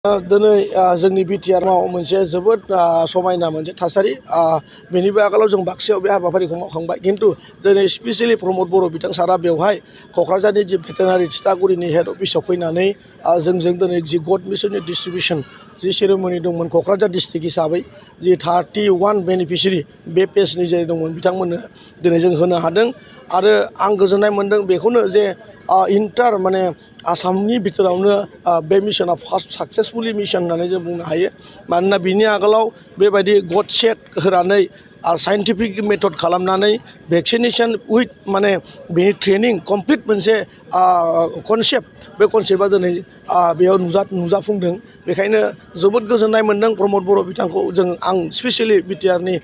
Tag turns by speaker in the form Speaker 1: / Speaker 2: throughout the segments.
Speaker 1: दिनै जोंनि बिटिआरआव मोनसे जोबोद समायना मोनसे थासारि बेनिबो आगोलाव जों बाक्सायाव बे हाबाफारिखौ मावखांबाय खिन्थु दिनै स्पेसियेलि प्रमद बर' बिथां सारा बेवहाय क'क्राझारनि जि भेटेनारि थिथागुरिनि हेड अफिसाव फैनानै जोंजों दिनै जि गड मिसननि डिस्ट्रिबिउसन जि सेरेमनि दंमोन क'क्राझार डिस्ट्रिक्ट हिसाबै जि 31 बेनिफिसियारि बे पेजनि जे दंमोन बिथांमोननो दिनै जों होनो हादों आरो आं गोजोननाय मोन्दों बेखौनो जे इन्टार माने आसामनि बिथोरावनो बे मिशना फार्स्ट साक्सेसफुलि मिशन होननानै जों बुंनो हायो मानोना बिनि आगोलाव बेबायदि गड सेट होनानै आरो साइन्टिफिक मेथड खालामनानै भेक्सिनेशन उइथ माने बेनि ट्रेनिं कमप्लिट मोनसे कनसेप्ट बे कनसेप्टआ दिनै बेयाव नुजाफुंदों बेखायनो जोबोद गोजोननाय मोन्दों प्रमद बर' बिथांखौ आं स्पेसियेलि बिटिआरनि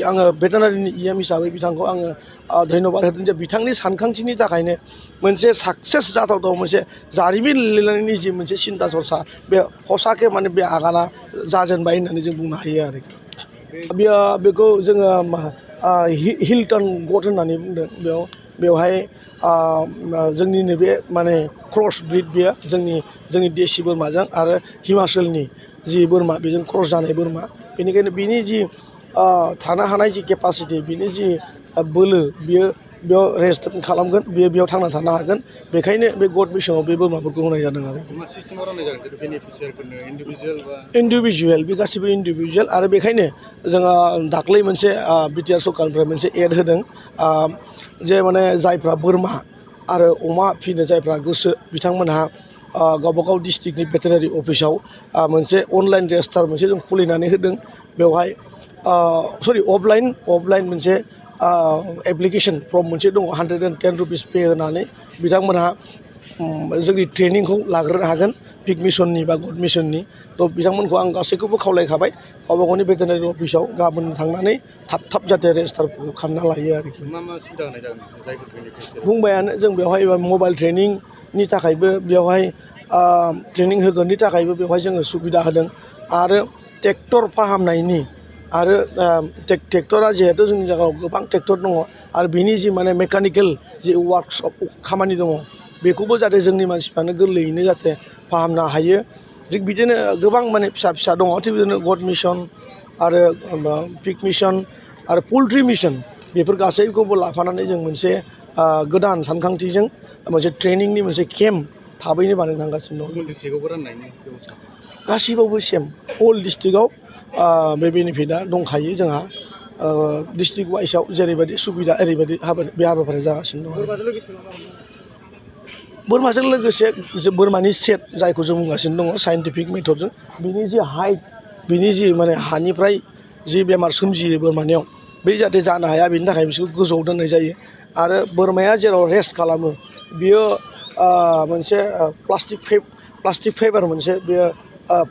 Speaker 1: आङो भेटेनारिनि इएम हिसाबै बिथांखौ आङो धन्यबाद होदों जे बिथांनि सानखांथिनि थाखायनो मोनसे साक्सेस जाथावथाव मोनसे जारिमिन लिरनायनि जि मोनसे सिन्था सरसा बे हसाके माने बे आगाना जाजेनबाय होननानै जों बुंनो हायो आरोखि बेखौ जोङो हिल्टन गड होननानै बुंदों बेवहाय जोंनि नैबे माने क्रस ब्रिड बेयो जोंनि देसि बोरमाजों आरो हिमाचलनि जि बोरमा बेजों क्रस जानाय बोरमा बेनिखायनो बिनि जि थानो हानाय जि केपासिटि बिनि जि बोलो बियो बेयाव रेस्ट खालामगोन बेयाव थांना थानो हागोन बेखायनो बे गड मिशनाव बे बोरमाफोरखौ होनाय जादों आरो इन्डिभिजुवेल बे गासिबो इन्डिभिजुवेल आरो बेखायनो जोङो दाख्लै मोनसे बिटिआर सरकारनिफ्राय मोनसे एड होदों जे माने जायफ्रा बोरमा आरो अमा फिनो जायफ्रा गोसो बिथांमोनहा गावबागाव डिस्ट्रिक्टनि भेटेनारि अफिसाव मोनसे अनलाइन रेजिस्टार मोनसे जों खुलिनानै होदों बेवहाय अफलाइन मोनसे एप्लिकेशन फर्म मोनसे दङ 110 रुपिस पे होनानै बिथांमोनहा जोंनि ट्रेनिंखौ लाग्रोनो हागोन पिक मिशननि बा गड मिशननि थ' बिथांमोनखौ आं गासैखौबो खावलायखाबाय गावबा गावनि भेटेनारि अफिसाव गाबोन थांनानै थाब जाहाथे रेजिस्टार खालामना लायो आरोखि बुंबायानो जों बेवहाय मबाइल ट्रेनिंनि थाखायबो बेवहाय ट्रेनिं होगोननि थाखायबो बेवहाय जोङो सुबिदा होदों आरो ट्रेक्टर फाहामनायनि आरो ट्रेक्टरा जिहेतु जोंनि जायगायाव गोबां ट्रेक्टर दङ आरो बिनि जि माने मेकानिकेल जि वार्कशप खामानि दङ बेखौबो जाहाथे जोंनि मानसिफ्रानो गोरलैयैनो जाहाथे फाहामनो हायो थिग बिदिनो गोबां माने फिसा दङ थिग बिदिनो गड मिशन आरो पिक मिशन आरो पल्ट्रि मिशन बेफोर गासैखौबो लाफानानै जों मोनसे गोदान सानखांथिजों मोनसे ट्रेनिंनि मोनसे केम्प थाबैनो बानायनो थांगासिनो दं गासिबावबो सेम अल डिस्ट्रिक्टआव बे बेनिफिटआ दंखायो जोंहा डिस्ट्रिक्ट वाइसआव जेरैबायदि सुबिदा ओरैबायदि बे हाबाफारिया जागासिनो दं बोरमाजों लोगोसे बोरमानि सेट जायखौ जों बुंगासिनो दङ साइन्टिफिक मेथडजों बिनि जि हाइट बिनि जि माने हानिफ्राय जि बेमार सोमजियो बोरमानियाव बे जाहाथे जानो हाया बेनि थाखाय बिसोरखौ गोजौआव दोननाय जायो आरो बोरमाया जेराव रेस्ट खालामो बियो मोनसे प्लास्टिक फाइबार मोनसे बेयो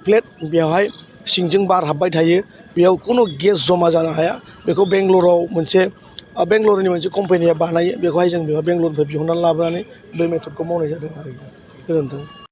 Speaker 1: प्लेट बेवहाय सिंजों बार हाबबाय थायो बेयाव खुनु गेस जमा जानो हाया बेखौ बेंगलरनि मोनसे कम्पानिया बानायो बेखौहाय जों बेंगलरनिफ्राय बिहरनानै लाबोनानै बे मेथडखौ मावनाय जादों आरो गोजोन्थों।